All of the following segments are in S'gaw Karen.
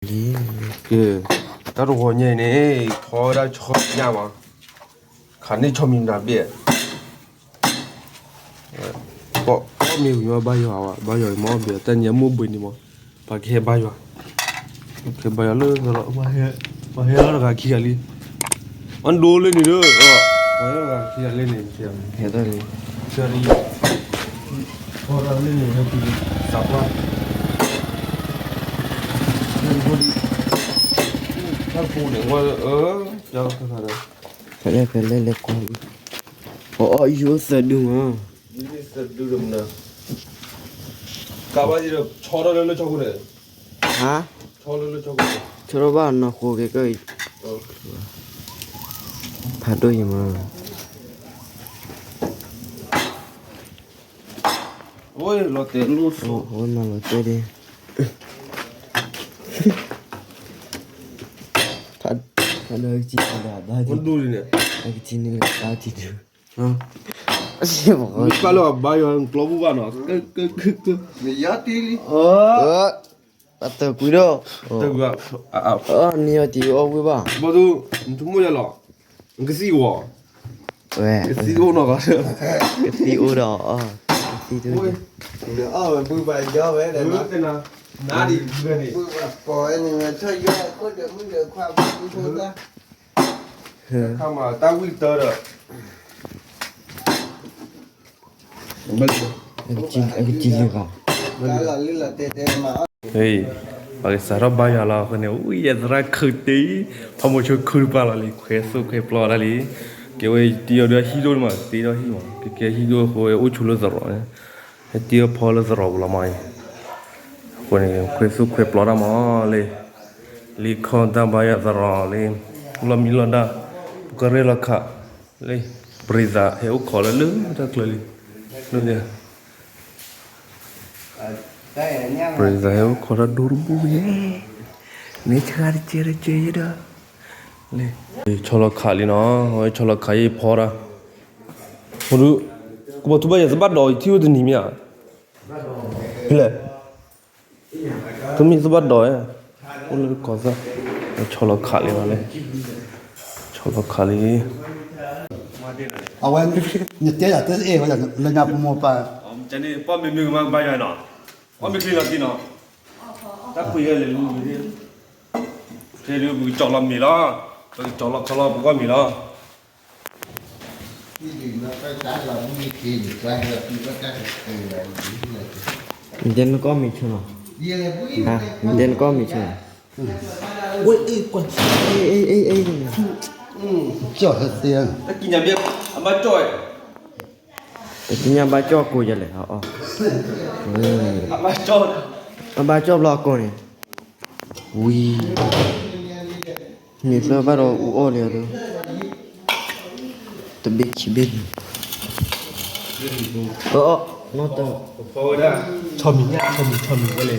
လံ, ကဲ, တၢ်တဂီၤညါအံၤန့ၣ် ဖီဝဲဒၣ်ဆီညၣ်မး, ခးန့ၢ်ဆီမံၤမတၤဘ့ၣ်, ကီၢ်မ့ၢ်ဝံၤမးဘါယွၤဝဲ, ဘါယွၤအံၤမ့ၢ်အီၣ်ဘ့ၣ် တၢ်ညါမိၢ်ဘှံးန့ၣ်မး, ပှၤကဟဲဘါယွၤ, ကဟဲဘါယွၤလၢသရီး, ပှၤဟဲလီၤတဂၤခံဂၤလံ, အဒိလၢန့ၣ်ဒီး, ပှၤဟဲလီၤတဂၤခံဂၤလၢန့ၣ်, ဟဲလီၤ, ဟဲလီၤ, သးပှၢ်, တၢ်ဖိန့ၣ်, အၢ, ဖဲလဲၣ်လဲၣ်ကွၢ်, အီၣ်အီၣ်ယိၣ်သၢဒုမး, ကဘၣ်ဒီးဆီထီၣ်လၢလၢဆီခိၣ်န့ၣ်, ဟါ, ဆီထီၣ်ဘၣ်နီၢ်ဃိကဲကၢအံၤ, ဖးဒိၣ်အံၤမး, ဝဲလီၤတဲာ်လိၣ်ဆိ, ဝဲမၤလီၤတဲာ်ဒ့, ဖးဒိၣ်ကစံၣ်ဒၣ်ဘါ, အကစံၣ်န့ၣ်လၢဘါတံၢ်ဒု, မ့ၢ်ပၢ်လၢအဘါယွၤ ကျီပူၤဘၣ်နီၤ, က, က, က, က, မ့ၢ်ယါတံၢ်လံ, ပှၤတကွံဒီး, နံၤအီၤတံၢ်အီၣ်ဝံၤဘၣ်, ဘီသူ, နထူမိၣ်ယၤလီၤ, နကသံၣ်ဝီၤ, ဝဲ, ကသံၣ်အိၣ်နီၤ, ကသံၣ်အိၣ်ဒီး, ကသံၣ်တ, အီၣ်ဝဲဘုဘၣ်ယီဝဲ, နၤဒံး, ပှၤန့ၣ်ထီၣ်ယီခိၣ်ဒီးမုၣ်ဒီးခွါဘုဖိသၣ်, ခါမၤတၢ်ဝံၣ်တၢ်ဒီး အကစံၣ်လံဂၤ, ပှၤကစးထီၣ်ဘါယွၤလီၤအဃိန့ၣ် ဝံယဲသရၣ်ခုးတ့ၢ်, ဖးမိၤဆိခုတပၤလီၤလံ ခွဲသိၣ်ခွဲပျီတၢ်လံ, ကဲဝဲတ့အီၤဒီးဟံၣ်ဒိၣ်န့ၣ်မး တ့ဒီးဟံၣ်မး ကကဲဟံၣ်ဒိၣ်အဃိ အိၣ်ဆိလၢသရိာ်န့ၣ်, ဟဲတ့အီၤဖီလၢသရိာ်ပူၤလီၤမးအံၤ, အဃိန့ၣ် ခွဲသိၣ်ခွဲပျီတၢ်မးလံ, လံခီတၢ်ဘါယွၤသရိာ်လံ, လီၢ်မံလီၢ်ဒါ, ပကရဲၣ်လီၤခး, လံ, ပရံသးဟဲအိၣ်ခိးလၢလၢတၢ်ကျၢၤလံ, လၢ ပရံသးဟဲအိၣ်ခိးတၢ်ဒိတဘူၣ်ယဲ, မ့ၢ်ဆှါတကဲတကဲယဲဒီး, လံ, ဆီလီၤခးလံနီၤ, ဝဲဆီလီၤခးယဲဖီတၢ်, ကဘီထူဘၣ်ယဲသဘၣ်ဒိးအံၤထံၣ်ဝဲတနံၤမ့ၢ်ဧါ, ဖဲလဲၣ်, တမ့ၢ်သဘၣ်ဒိးဧါ, အိၣ်လၢကီၢ်သၣ်, ဆီလီၤခးလံနီၤလံ, ဆီလီၤခးလံ အဝဲ, နတဲယၤတအဲၣ်ဝဲလၢညါပမိၢ်ပၢ်, ပီၣ်မ့ၢ်မ့ၢ်ကမၤကဘါယွၤနီၤ, ပီၣ်မ့ၢ်ချ့လီၤတံၢ်နီၤ, တၢ်ခွံဂၤလဲၤလူၤ, ခဲဒုးပကကၠီလီၤမ့ၤလီၤ, ပကကၠီလီၤခီလီၤပဂီၢ်မ့ၤလီၤ, နတဲနကီၢ်မ့ၤဆိနီၤ, နတဲနကီၢ်မ့ၤဆိနီၤ, ကၠီၣ်ဟဲသ့, တကံၢ်ညါဘၣ်ကၠီၣ်ကိးယလဲၣ်, အဘၣ်ကၠီၣ်ဘျီအကိးန့ၣ်, ဝံၤ, န့ၣ်သၢဘၣ်ဒီးအူအီၣ်လံဒီး, တဘ့ၣ်ခံဘ့ၣ်န့ၣ်, အ, နီၢ်တၢ်, ဆီမံၤညၣ် ဆီမံၤ ဆီမံၤဝဲလဲၣ်,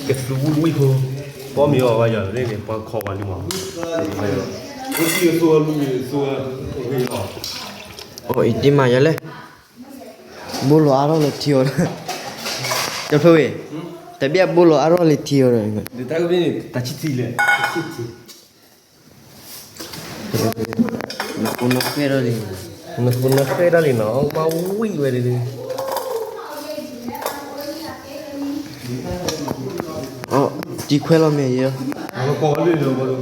ကသူဝံၣ်ဝံၣ်ဖိ, ပီၣ်မ့ၢ်အီၣ်ဝဲယၤန့ၣ် ပှၤခိးဝဲလံမး, အိၣ်တံၢ်အသိဝဲမုၢ်ဂ့ၤအသိဝဲ, အံၤတ့ၢ်မးယၤလဲၣ်, ဘိလီၤအါထီၣ်လၢထံအီၤဒီး, ကၠီဖျိဝ့ၢ်, တဘၣ်ဘိလီၤအါထီၣ်လၢထံအီၤဒီး, တၢ်ကဘ့ၣ်န့ၣ် တၢ်ဆံၣ်ထံလဲၣ် နကိးနဃဲၢ်ဒၣ်လံ, နကိးနဃဲၢ်ဒၣ်လံနီၤ မၤဝံၣ်ဝဲဒၣ်လံ, တံၤခွဲလီၤမ့ၢ်ယဲ, ဟဲတံၤခွဲလီၤမ့ၢ်ဒီး,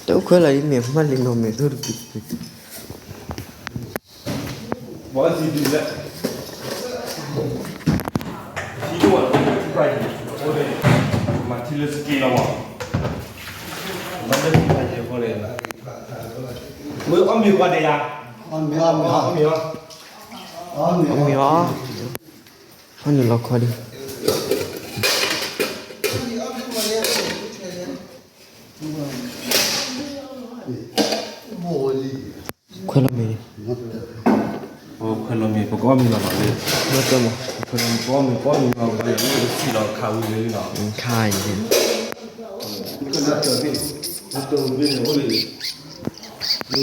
တခွဲလီၤအံၤမ့ၢ်မၤလံနီၤမ့ၢ်ဒိၣ်တက့ၢ် မ့ၢ်အီၣ်မ့ၤခွါဒဲးယါ, အီၣ်မ့ၤ, အီၣ်မ့ၤ, အီၣ်မ့ၤ, အီၣ်မ့ၤအီၣ်, အီၣ်မ့ၤလီၤခီဒံး, ခွဲလီၤမ့ၤ, ခွဲလီၤမ့ၤ ပကအီၣ်မ့ၤလီၤဘၣ်လံ, ပကအီၣ်မ့ၤ ပအီၣ်မ့ၤ ပအီၣ်မ့ၤလီၤဘၣ်လံ ပစံၣ်လီၤခးဝံၤလံလီၤ, ခါအံၤ, ခါအံၤ, န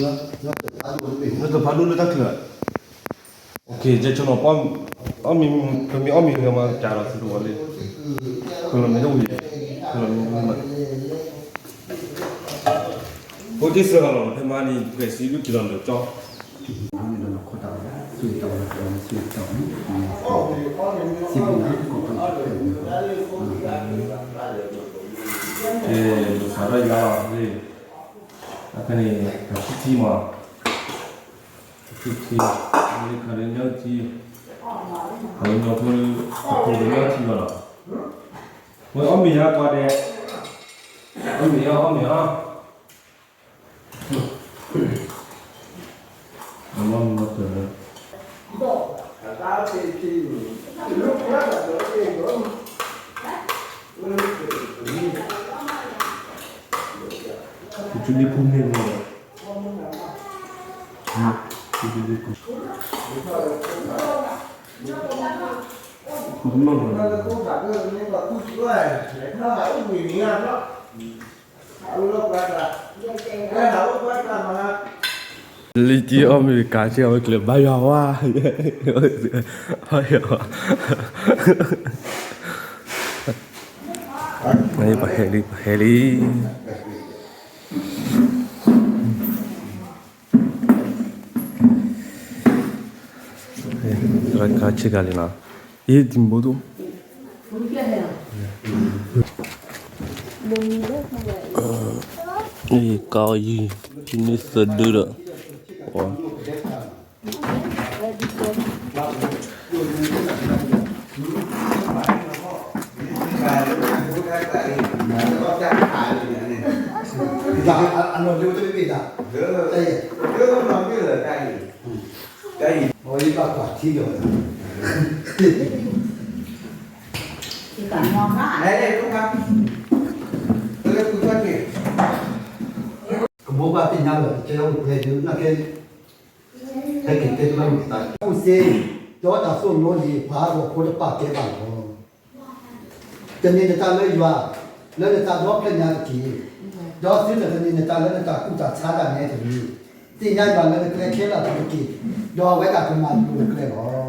တဖးဒိၣ်လၢတၢ်ချၢ, ကဲဆိနီၤ, ပမ့ၢ်အီၣ်မ့ၤဂ့ၤမးကးဒီးသုတဝီလံ, ကလီၤမ့ၢ်တဝံၤ, ကလီၤမ့ၢ်တဝံၤ, ဖိတံၢ်စၢဃာ်လီၤ ဖဲမါန့ၣ် ပှဲၤစံဒုၣ်က့ၤလီၤလၢကၠီ ကဲ စးထီၣ်ယါလီၤ, အဖဲန့ၣ် ကထံၣ်ထံမး, ကထံၣ်ထံ, လၢခါလၢညါထံ, ခါလၢညါဖိလၢ အဖိလၢညါထံဘၣ်လီၤ, ဝဲအီၣ်မ့ၤယါပှၤဒဲး, အီၣ်မ့ၤယါ အီၣ်မ့ၤယါ အမၤမၤတၢ်လၢ ကဒံပူန့ၢ်မီၢ်, ကဒံပူ, ကမၢၢ်မၢၢ်, လံာ်တံၢ်အီၣ်မ့ၤကၤဆ့ၣ်အဝဲကျဲဘါယွၤဝါ, ဘါယွၤဝါ, ပှၤဟဲလံ ပှၤဟဲလံ, သရၣ်ကၤဆ့ကၤလံနီၤ, အ့ၣ် တံၤဘိသိး အ့ၣ် ကါအီၤယံၤ ထံန့ၢ်သဒၢဒီး ကဘိးဘၣ်သ့ၣ်ညါလီၤ ကဲအိၣ်ဖဲဒုး နၢ်ကဲ ဟဲက့ၤတဲတဘၣ်မတၤ အိၣ်စ့ ဒီးတၢ်သိၣ်လိလံ ပှၤဟးဂီၤဖိတပာ်ကဲဘၣ်လီၤ. ကန့ၢ်နတၢ်လၢယွၤ လၢနသးဒီဖျၢၣ်ညါတက့ၢ်. ဒီးသုနကန့ၢ်နတၢ်လၢနတၢ်ကူၣ်တၢ်ဆါတၢ်နဲတမံၤ, သ့ၣ်ညါယွၤလၢနကျဲခဲလၢာ်တက့ၢ်, ဒီးအဝဲဒၣ်ကမၤလိၤနကျဲလီၤ.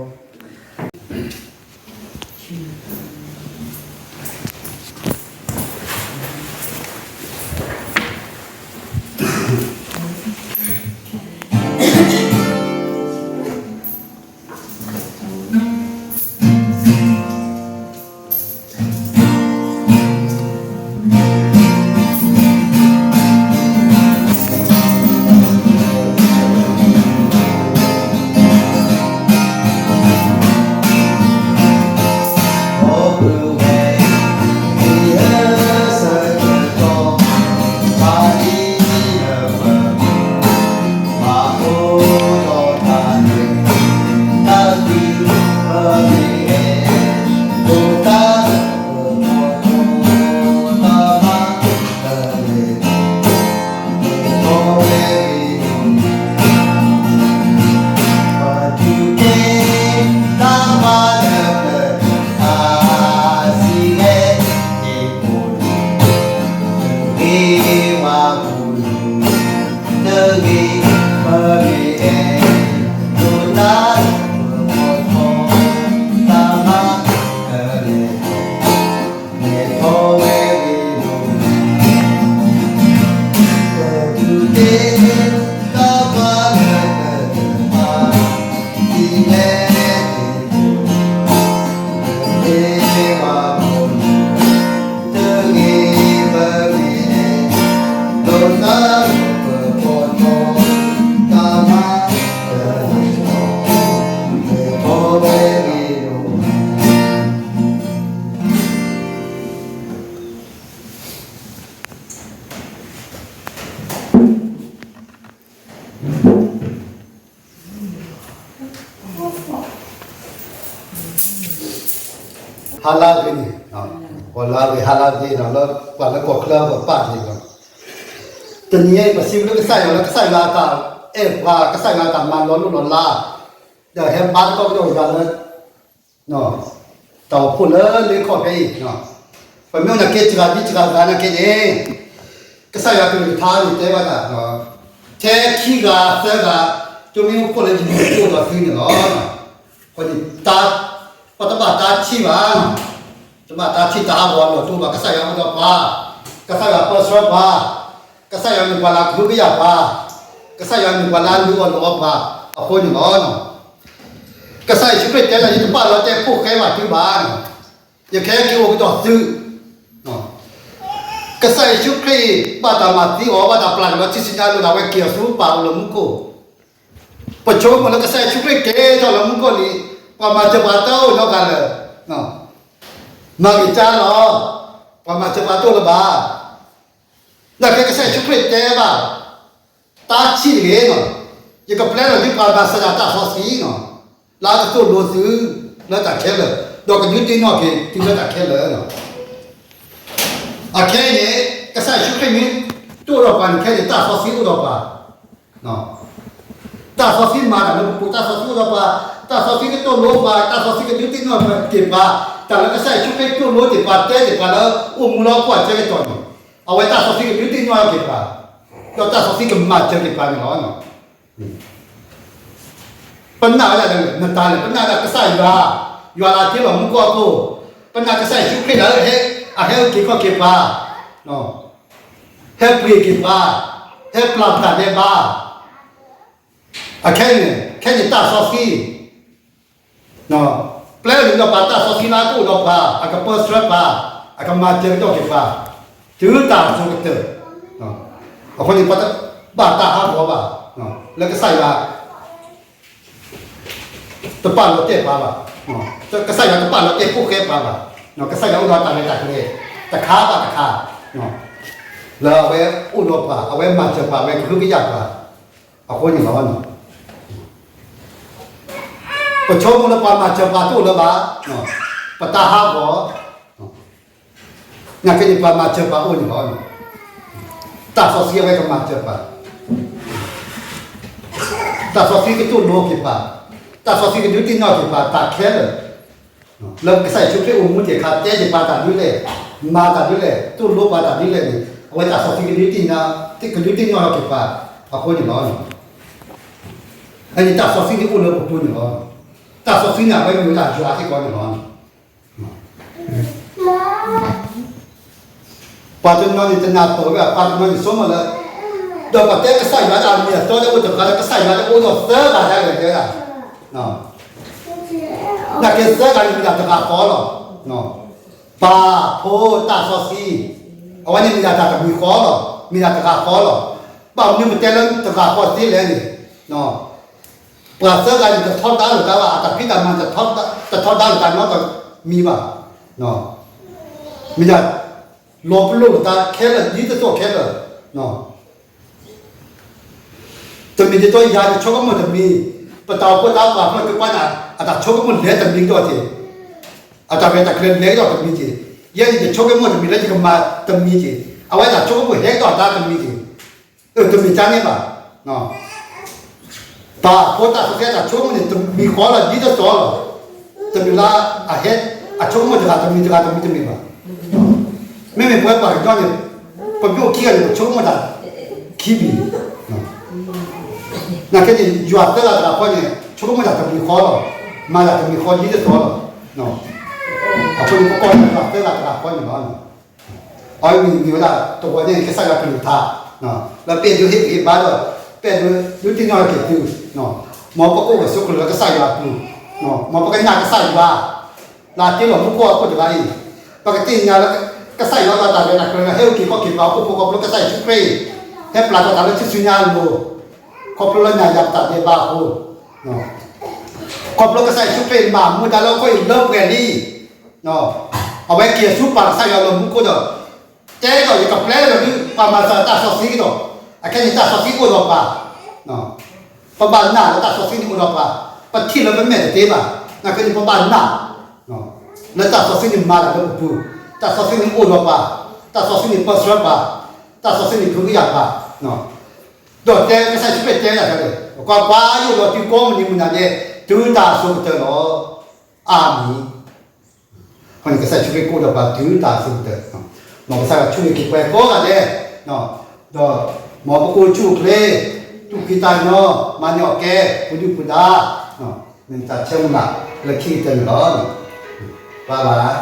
ဟါလၢအဂ့ၤ, ဟါလၢအဂ့ၤဟါလၢအဂ့ၤလၢပှၤလၢကီၢ်ချၢအဂီၢ်ပာ်က့ၤလီၤ. တနံၤအံၤ ပစံးဘျုးကစၢ်ယွၤလၢကစၢ်ယွၤအတၢ်အဲၣ်ပှၤ ကစၢ်ယွၤအတၢ်မၤလီၤလိၢ်လီၤလး ဒီးဟဲဘါသကိးကဒီးယွၤလၢ တၢ်အိၣ်ဖှိၣ်လၢလ့ခီၣ်ဖဲအံၤ, ပမ့ၢ်အိၣ်နာ်က့ စှၤဒ်စှၤဂၤနာ်က့န့ၣ်, ကစၢ်ယွၤကလုၢ်ကထါန့ၣ်တဲဘၣ်တၢ်, ထဲခံဂၤသၢဂၤ ကမ့ၢ်အိၣ်ဖှိၣ်လၢယမံၤအိၣ်ဒီးသုန့ၣ်လီၤ. အဃိန့ၣ် ပတဘၣ်တၢ်ထံၣ်ဘၣ်, တဘၣ်တၢ်ထံၣ်တၢ်ဟးဂီၤလီၤတိၢ်ဘၣ် ကစၢ်ယွၤအိၣ်ဒီးပှၤ, ကစၢ်ယွၤပၢဆှၢပှၤ, ကစၢ်ယွၤမ့ၢ်ပှၤလၢအကဟုကယာ်ပှၤ, ကစၢ်ယွၤမ့ၢ်ပှၤလၢအလုၢ်အီၣ်လုၢ်အီပှၤအဃိန့ၣ်လီၤ. ကစၢ်ယ့ၣ်ၡူးခရံာ်တဲလၢ ယတဘၣ်လီၤတဲာ်ဖိၣ်ဃဲဘၣ်သုဘၣ်, ယကဟဲက့ၤအိၣ်ကဒီးသု ကစၢ်ယ့ၣ်ၡူးခရံာ် ဘၣ်တၢ်မၤသံအီၤ ဘၣ်တၢ်ပျၢ်က့ၤလီၤထံဆူညါ လၢအဝဲက့ၤအီၤဆူပၢ်အိၣ်လၢမူခိၣ်, ပဆိကမိၣ်လၢကစၢ်ယ့ၣ်ၡူးခရံာ်က့ၤထီၣ်လၢမူခိၣ်န့ၣ် ပှၤမၤစၢၤပှၤတအိၣ်နီတဂၤလၢၤ, မၤဂ့ၤကၢလီၤ, ပှၤမၤစၢၤပှၤတအိၣ်လၢၤဘၣ်. နာ်က့ကစၢ်ယ့ၣ်ၡူးခရံာ်တဲဘၣ် တၢ်ထံၣ်တဂ့ၤ, ယကပျဲလီၤဒ်ပှၤမၤစၢၤတၢ်စီဆှံ လၢအကသိၣ်လိသုလၢတၢ်ခဲလၢာ်, ဒီးကဒုးသ့ၣ်နီၣ်က့ၤသုလၢတၢ်ခဲလၢာ်လီၤ. အခဲအံၤန့ၣ် ကစၢ်ယ့ၣ်ၡူးခရံာ်မ့ၢ်တအိၣ်ဒီးပှၤန့ၣ် ခဲအံၤန့ၣ် တၢ်စီဆှံအိၣ်ဒီးပှၤ, တၢ်စီဆှံမၤတၢ်လၢပပူၤ, တၢ်စီဆှံအိၣ်ဒီးပှၤ, တၢ်စီဆှံကသိၣ်လိပှၤ, တၢ်စီဆှံကဒုးသ့ၣ်နီၣ်က့ၤပှၤ, တၢ်လၢကစၢ်ယ့ၣ်ၡူးခရံာ်သိၣ်လိက့ၤပှၤ တဲက့ၤပှၤလၢအိၣ်မူလၢဟီၣ်ခိၣ်အဆၢကတီၢ်န့ၣ်, အဝဲတၢ်စီဆှံကဒုးသ့ၣ်နီၣ်က့ၤပှၤ, ဒီးတၢ်စီဆှံကမၤစၢၤက့ၤပှၤန့ၣ်လီၤ. ပနာ်ဝဲဒၣ်လၢနတၢ်လဲၣ်, ပနာ်ဒၣ်ကစၢ်ယွၤ, ယွၤလၢအတ့လီၤမူခိၣ်အခိၣ်, ပနာ်ကစၢ်ယ့ၣ်ၡူးခရံာ်လၢ အဟဲအုၣ်က့ၤခီၣ်က့ၤပှၤ, ဟဲပှ့ၤက့ၤပှၤ, ဟဲပျၢ်ပတၢ်ဒဲးဘး, အခဲအံၤန့ၣ် ခဲအံၤန့ၣ်တၢ်စီဆှံ ပျဲလီၤဒ်သိးပှၤ တၢ်စီဆှံလၢအကအိၣ်ဒီးပှၤ, အကပၢဆှၢပှၤ, အကမၤစၢၤကဒီးက့ၤပှၤ တုၤတၢ်အစိၤကတၢၢ်, အဃိန့ၣ် ပတဘၣ်တၢ်ဟးဂီၤဘၣ်, လၢကစၢ်ယွၤ တပာ်လီၤတဲာ်ပှၤဘၣ်, ကစၢ်ယွၤတပာ်လီၤတဲာ်ဖိၣ်ဃဲပှၤဘၣ်, ကစၢ်ယွၤအိၣ်ဒီးတၢ်ရဲၣ်တၢ်ကျဲၤ တခါဘၣ်တခါ, လၢအဝဲအိၣ်ဒီးပှၤ, အဝဲမၤစၢၤပှၤ, အဝဲကဟုကယာ်ပှၤ, အဃိန့ၣ်လီၤ. ပဆိကမိၣ်လၢပှၤမၤစၢၤပှၤတအိၣ်လၢၤဘၣ်, ပတၢ်ဟးဂီၤ, နာ်က့န့ၣ် ပှၤမၤစၢၤပှၤအိၣ်န့ၣ်လီၤ. တၢ်စီဆှံအဝဲကမၤစၢၤပှၤ, တၢ်စီဆှံကသိၣ်လိက့ၤပှၤ, တၢ်စီဆှံကဒုးသ့ၣ်နီၣ်က့ၤပှၤတၢ်ခဲလၢာ်, လၢကစၢ်ယ့ၣ်ၡူးခရံာ်အိၣ်မူတ့ၢ်အခါ တဲက့ၤပှၤတၢ်ဒ်လဲၣ်, မၤတၢ်ဒ်လဲၣ်, သိၣ်လိပှၤတၢ်ဒ်လဲၣ်န့ၣ် အဝဲတၢ်စီဆှံကဒုးသ့ၣ်နီၣ်, ကဒုးသ့ၣ်နီၣ်ထီၣ်က့ၤပှၤ, အဃိန့ၣ်လီၤ. အန့ၣ်တၢ်စီဆှံန့ၣ်အိၣ်လၢပပူၤန့ၣ်လီၤ. တၢ်စီဆှံန့ၣ် အဝဲမ့ၢ်ဝဲဒၣ်ယွၤစ့ၢ်ကီးန့ၣ်လီၤ. ပှၤတနီၤန့ၣ်တနၢ်ပၢၢ်ဝဲ, ပှၤတနီၤန့ၣ်ဆိကမိၣ်လၢ, ဒီးပှၤတဲကစၢ်ယွၤဒၣ်အမံၤအသီလၢအိၣ်တဂၤလၢကစၢ်ယွၤလၢအိၣ်ဒီးသၢဂၤဒၣ်လဲာ်တဲဒၣ်, နာ်က့သၢဂၤန့ၣ်မ့ၢ်ဒၣ်တဂၤဃီလီၤ. ပၢ်ဖိတၢ်စီဆှံ, အဝဲန့ၣ်မ့ၢ်ဒၣ်တၢ်တမံၤဃီလီၤ, မ့ၢ်ဒၣ်တဂၤဃီလီၤ. ဘၣ်မနုၤပတဲလၢတဂၤဃီသ့လဲၣ်န့ၣ်, ပှၤသၢဂၤန့ၣ် တထီဒါလိာ်သးဘၣ်, အတၢ်ဖံးတၢ်မၤ တထီဒါလိာ်သးနီတမံၤဘၣ်. မ့ၢ်ဒၣ် လီၤပလိာ်လိာ်သးခဲလၢာ် ဒ်သိးသိးခဲလၢာ်, တမံၤတတီယၤန့ၣ် ဆိကမိၣ်တမံၤ, ပတၢ်အိၣ်ဖှိၣ်တၢ်ပာ်ဖျါက့ၤပှၤန့ၣ် အတၢ်ဆိကမိၣ်လဲၤတမံၤကဒီးက့ၤ, အတၢ်ရဲၣ်တၢ်ကျဲၤလဲၤကဒီးတမံၤက့ၤ, ယဲန့ၣ်ယဆိကမိၣ်တမံၤလၢယကမၤတမံၤက့ၤ, အဝဲတၢ်ဆိကမိၣ်ဟဲကဒီးတၢ်တမံၤက့ၤ, တမ့ၢ်တၢ်န့ၣ်ဘၣ်. ပၢ်ဖိတၢ်စီဆှံတၢ်ဆိကမိၣ်န့ၣ် တမံၤဃီလီၤ ဒ်သိးသိးလီၤ. တမ့ၢ်လၢအဟဲ အဆိကမိၣ်တဂၤတမံၤတဂၤတမံၤတမ့ၢ်ဘၣ်. မ့မ့ၢ်ပဝဲပှၤကညီန့ၣ် ပမ့ၢ်အိၣ်ခံဂၤန့ၣ် ပဆိကမိၣ်တၢ်ခံမံၤ, နာ်က့န့ၣ် ယွၤသၢဂၤတဂၤဃီန့ၣ် ဆိကမိၣ်တၢ်တမံၤဃီလီၤ, မၤတၢ်တမံၤဃီဒ်သိးသိးလီၤ. အဃိန့ၣ် ပကိးယွၤသၢဂၤတဂၤဃီန့ၣ်လီၤ. အဝဲမ့ၢ်မ့ၢ်ဝဲဒၣ်တဝီန့ၣ် ကစၢ်ယွၤကလုၢ်ကထါ, လၢပအဲၣ်ဒိးဟ့ၣ်ဂံၢ်ဘါဒီး ပအဲၣ်ဒိးဒုးသ့ၣ်နီၣ်ထီၣ်က့ၤသု, မ်ပကအိၣ်ဂၢၢ်ဆိးကျၢၤလၢကစၢ်ယွၤအပူၤ, မ်ပကနာ်ကစၢ်ယွၤ လၢအတ့လီၤမူခိၣ်ဟီၣ်ခိၣ်တဂၤအံၤ, ပကသ့ၣ်ညါလၢ ကစၢ်ယွၤလီၤတၢ်ရဲၣ်တၢ်ကျဲၤလၢဟဲအုၣ်က့ၤခီၣ်က့ၤပှၤဟီၣ်ခိၣ်ဖိ ခီဖျိကစၢ်ယ့ၣ်ၡူးခရံာ် ဟဲပျၢ်ထီၣ်တၢ်လၢထူၣ်စုညါအလိၤ, ခီဖျိလၢနၤယၤပတၢ်ဒဲးဘးအဃိ, ခီဖျိကစၢ်ယ့ၣ်ၡူးခရံာ်မၤမူဒါလၢဟီၣ်ခိၣ်အံၤလၢပှဲၤလံ, အဝဲက့ၤဆူပၢ်ကစၢ်ယွၤလၢမူခိၣ်ဒီး တဲဒီးယကပျဲလီၤဒုး ပှၤမၤစၢၤတၢ်စီဆှံကဒီး, အခဲအံၤတၢ်စီဆှံအိၣ်ဒီးပှၤ, ပဘၣ်နာ်လၢတၢ်စီဆှံန့ၣ်အိၣ်ဒီးပှၤ, ပထံၣ်လၢပမဲာ်တသ့ဘၣ်, နာ်က့န့ၣ် ပဘၣ်နာ် လၢတၢ်စီဆှံန့ၣ်မၤတၢ်လၢပပူၤ, တၢ်စီဆှံန့ၣ်အိၣ်ဒီးပှၤ, တၢ်စီဆှံန့ၣ်ပၢဆှၢပှၤ, တၢ်စီဆှံန့ၣ်ကဟုကယာ်ပှၤ, ဒီးတဲကစၢ်ယ့ၣ်ၡူးခရံာ်တဲဒၣ်လဲၣ်, ကွၢ်ကွၢ်, ယအိၣ်ဒီးသုကိးမုၢ်နံၤမုၢ်နၤဒဲး တုၤတၢ်အစိၤကတၢၢ်လီၤ. အၤမ့ၣ်. အဃိန့ၣ် ကစၢ်ယ့ၣ်ၡူးခရံာ်ကအိၣ်ဒီးပှၤတုၤတၢ်အစိၤကတၢၢ်, မ်ကစၢ်ယွၤဆိၣ်ဂ့ၤက့ၤပှၤကိးဂၤဒဲး, ဒီးမ်ပကအိၣ်ဆူၣ်အိၣ်ချ့, သူၣ်ဖှံသးညီ မၤန့ၢ်အီၣ်ကဲ ပဒုၣ်ပဒါ မ့ၢ်တၢ်ဆၢမုၢ်လၢ်လၢခံကတၢၢ်န့ၣ်လီၤ. ဘၣ်ဘၣ်.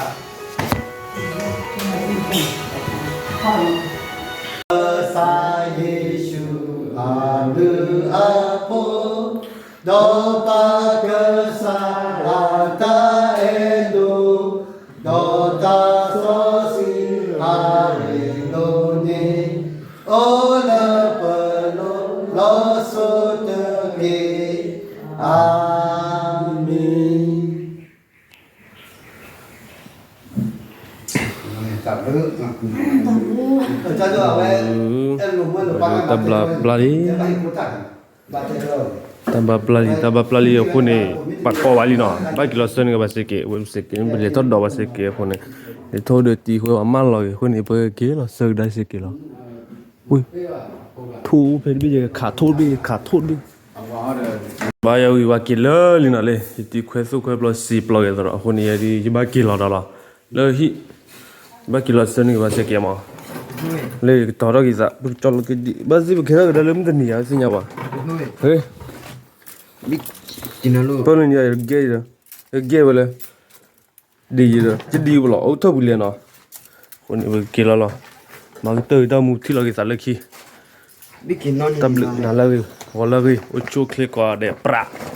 ကစၢ်ယ့ၣ်ၡူးအဘျုးအဖှိၣ် ဒီးပၢ်ကစၢ်အတၢ်အဲၣ်ဒိး ဒီးတၢ်စီဆှံအရ့ဒိၣ်န့ၣ် အိၣ်လၢပလိၤလီၤစိၤတက့ၢ်. အၤမ့ၣ်. တၢ်ဘျါပျါလံ, တၢ်ဘျါပျါလံအဃိန့ၣ် ပှၤကိးဘၣ်လံနီၤ, ဘၣ်က့ၤလီၤဆှၢန့ၢ်က့ၤဘၣ်စ့ၢ်ကီး, ဝဲစ့ၢ်ကီး ပလဲၤထီၣ်ဒိးဘၣ်စ့ၢ်ကီးအဃိန့ၣ်, လဲၤထီၣ်ဒီးတံၤဃိဘၣ်မၢလီၤက့ၤအဃိန့ၣ် ပက့ၤလီၤဆှၢကဒါစ့ၢ်ကီးလီၤ. ဝ့ၢ်, ထိၣ်ဖဲတဘ့ၣ်ယဲ ခးထိၣ်တဘ့ၣ် ခးထိၣ်တဘ့ၣ် ဘၣ်ယဝံၤဘၣ်က့ၤလၢလံနီၤလၢ ယတံၤခွဲသိၣ်ခွဲပျီစံးပျီက့ၤသဒီး အဃိန့ၣ် ယဲဒ်ယဘၣ်က့ၤလီၤဒီးလီၤ, လၢဟံၣ်, ယဘၣ်က့ၤလီၤဆှၢန့ၢ်က့ၤဘၣ်စ့ၢ်ကီးမး, လၢယကတီၤထီၣ်က့ၤသး ပကကၠီလီၤက့ၤဒံး ဘၣ်စ့ၢ်ပကဲထီၣ်ကဒါလၢမုၢ်တနံၤယါသ့ၣ်ညါဘၣ်, ဟ့ၣ်, ပၢ်လၢညါယကဲဒီး, ယကဲဝဲလၢ ဒ်ယံၤဒီး ယဒ်ပလီၤ အိၣ်ထီၣ်ပူၤလဲၣ်နီၤ, အဃိန့ၣ် ပက့ၤလီၤလီၤ, မၤကတၢၢ်တၢ်မူထံၣ်လီၤက့ၤသးလၢခံ, တၢ်ဘျုးနၤလၢအဂ့ၤ ဂီၤလၢအဂ့ၤ အိၣ်ဆူၣ်အိၣ်ချ့ကိးဂၤဒဲး ပြး